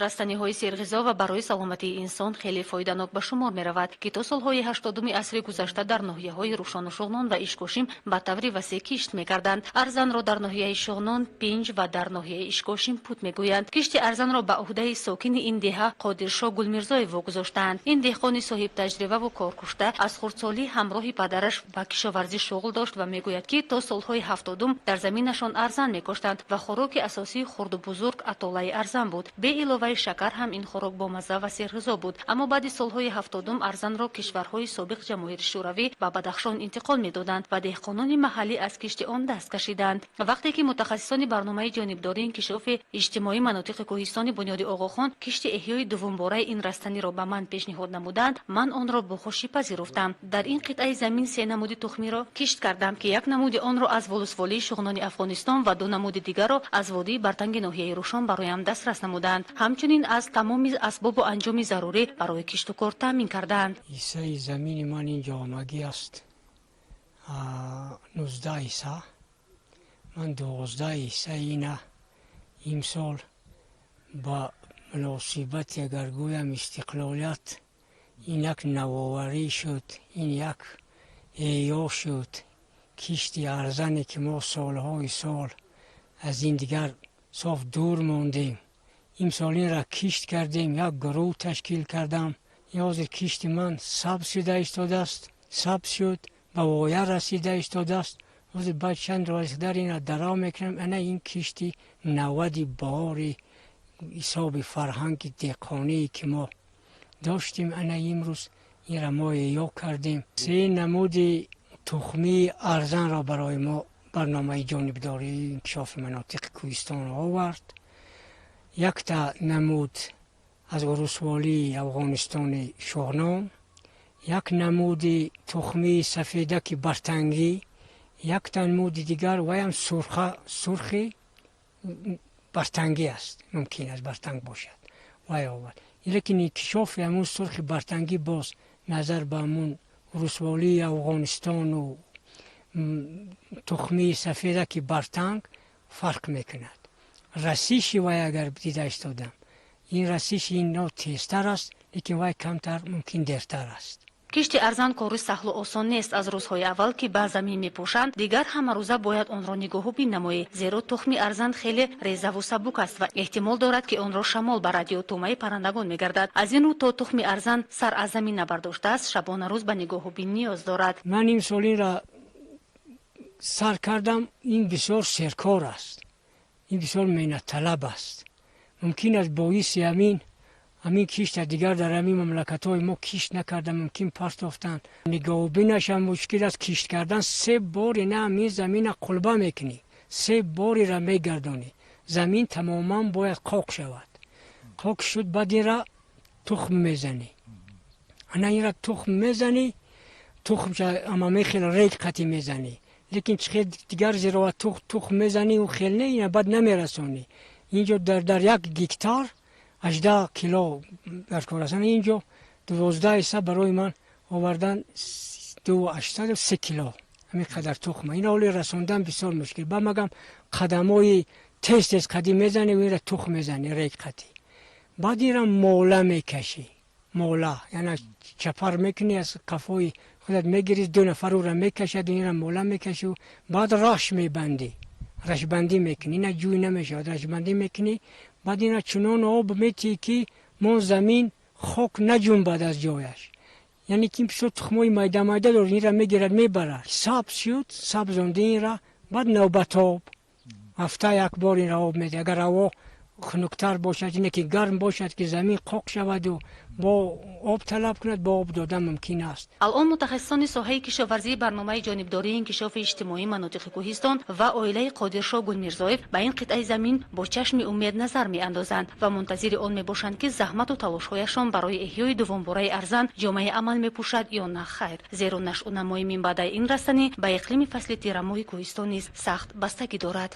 Растаниҳои серғизо ва барои саломатии инсон хеле фоиданок ба шумор меравад, ки то солҳои 80-уми асри гузашта дар ноҳияҳои Рӯшону Шуғнон ва Ишкошим ба таври васеъ кишт мекарданд. Арзанро дар ноҳияи Шуғнон пинҷ ва дар ноҳияи Ишкошим пут мегӯянд. Кишти арзанро ба уҳдаи сокини ин деҳа Қодиршо Гулмирзоев вогузоштаанд. Ин деҳқони соҳибтаҷрибаву коркушта аз хурдсолӣ ҳамроҳи падараш ба кишоварзӣ шуғл дошт ва мегӯяд, ки то солҳои 70-ум дар заминашон арзан мекоштанд ва хӯроки асосии хурду бузург атолаи арзан буд. Бе иловаи шакар ҳам ин хӯрок бомазза ва серғизо буд. Аммо баъди солҳои 70-ум арзанро кишварҳои собиқ Ҷамоҳири Шӯравӣ ба Бадахшон интиқол медоданд ва деҳқонони маҳаллӣ аз кишти он даст кашиданд. Вақте ки мутахассисони барномаи ҷонибдории инкишофи иҷтимоии манотиқи кӯҳистони Бунёди Оғохон кишти эҳёи дуввумбораи ин растаниро ба ман пешниҳод намуданд, ман онро бо хушӣ пазируфтам. Дар ин қитъаи замин се намуди тухмиро кишт кардам, ки як намуди онро аз волусволии Шуғнони Афғонистон ва ду намуди дигарро аз водии Бартанги ноҳияи Рӯшон бароям дастрас намуданд. Ҳамчунин аз тамоми асбобу анҷоми зарурӣ барои киштукор таъмин кардаанд. Ҳиссаи замини ман инҷо омагӣ аст 19 ҳисса. Ман 12 ҳиссаи ина имсол ба муносибати, агар гӯям, истиқлолият, ин як навоварӣ шуд, ин як эҳё шуд. Кишти арзане, ки мо солҳои сол аз ин дигар соф дур мондем, имсол инра кишт кардем, як гурӯҳ ташкил кардам. Ҳозир кишти ман сабз шуда истодааст, сабз шуд, ба воя расида истодааст. Ҳозир баъд чанд рӯз дар ина дарав мекунам. Ана ин кишти навади баҳори ҳисоби фарҳанги деҳқоние, ки мо доштем, ана имрӯз инра мо эҳё кардем. Се намуди тухмии арзанро барои мо барномаи ҷонибдории инкишофи манотиқи кӯҳистон овард. Якта намуд аз урусволии Афғонистони Шуғнон, як намуди тухмии сафедаки бартангӣ, якта намуди дигар ваям сурхи бартангӣ аст, мумкин аст бартанг бошад, вай овард. Лекин инкишофи ҳамун сурхи бартангӣ боз назар ба ҳамун урусволии Афғонистону тухмии сафедаки бартанг фарқ мекунад. Расиши вай агар дида истодам, ин расиши ино тезтар аст, лекин вай камтар, мумкин дертар аст. Кишти арзан кори саҳлу осон нест. Аз рӯзҳои аввал, ки ба замин мепошанд, дигар ҳамарӯза бояд онро нигоҳубин намоӣ, зеро тухми арзан хеле резаву сабук аст ва эҳтимол дорад, ки онро шамол барад ё тӯъмаи паррандагон мегардад. Аз ин рӯ то тухми арзан сар аз замин набардоштааст, шабона рӯз ба нигоҳубин ниёз дорад. Ман имсол инра сар кардам. Ин бисёр серкор аст, ин бисёр меҳнатталаб аст. Мумкин аст, боиси ҳамин кишта дигар дар ҳамин мамлакатҳои мо кишт накарда, мумкин партофтанд. Нигоҳубинашам мушкил аст. Кишт кардан се бори на ҳамин замина қулба мекунӣ, се борира мегардонӣ. Замин тамоман бояд қоқ шавад. Қоқ шуд, баъд инра тухм мезанӣ. Ана инра тухм мезанӣ, тухмша ама хел рег қатӣ мезанӣ, лекин чӣ хел дигар зироат тухм мезанӣ, ӯ хел не, ина баъд намерасонӣ. Инҷо дар 1 гектар 18 кило дар кор аст. Инҷо 12 ҳисса барои ман овардан 2,803 кило, ҳамин қадар тухма. Ина ҳоли расондан бисёр мушкил ба магам қадамҳои тез тез қадӣ мезанӣ, инра тухм мезанӣ рег қатӣ, баъд инра мола мекашӣ. Мола яъне чапар мекунӣ, аз қафои худат мегирӣ, ду нафар ӯра мекашад, инра мола мекашӣ. Баъд раш мебандӣ, рашбандӣ мекунӣ, ина ҷӯй намешавад, рашбандӣ мекунӣ. Баъд ина чунон об метиҳӣ, ки мон замин хок наҷунбад аз ҷояш, яъне ки бисёр тухмҳои майда майда дорад, инра мегирад, мебарад. Сабз шуд, сабзонди инра, баъд навбатоб, ҳафта як бор инра об медиҳ. Агар ҳаво хунуктар бошад, ине ки гарм бошад, ки замин қоқ шаваду бо об талаб кунад, бо об додан мумкин аст. Алон мутахассисони соҳаи кишоварзии барномаи ҷонибдории инкишофи иҷтимоии манотиқи кӯҳистон ва оилаи Қодиршо Гулмирзоев ба ин қитъаи замин бо чашми умед назар меандозанд ва мунтазири он мебошанд, ки заҳмату талошҳояшон барои эҳёи дуввумбораи арзан ҷомаи амал мепӯшад ё на хайр, зеро нашъунамои минбаъдаи ин растанӣ ба иқлими фасли тирамоҳи кӯҳистон низ сахт бастагӣ дорад.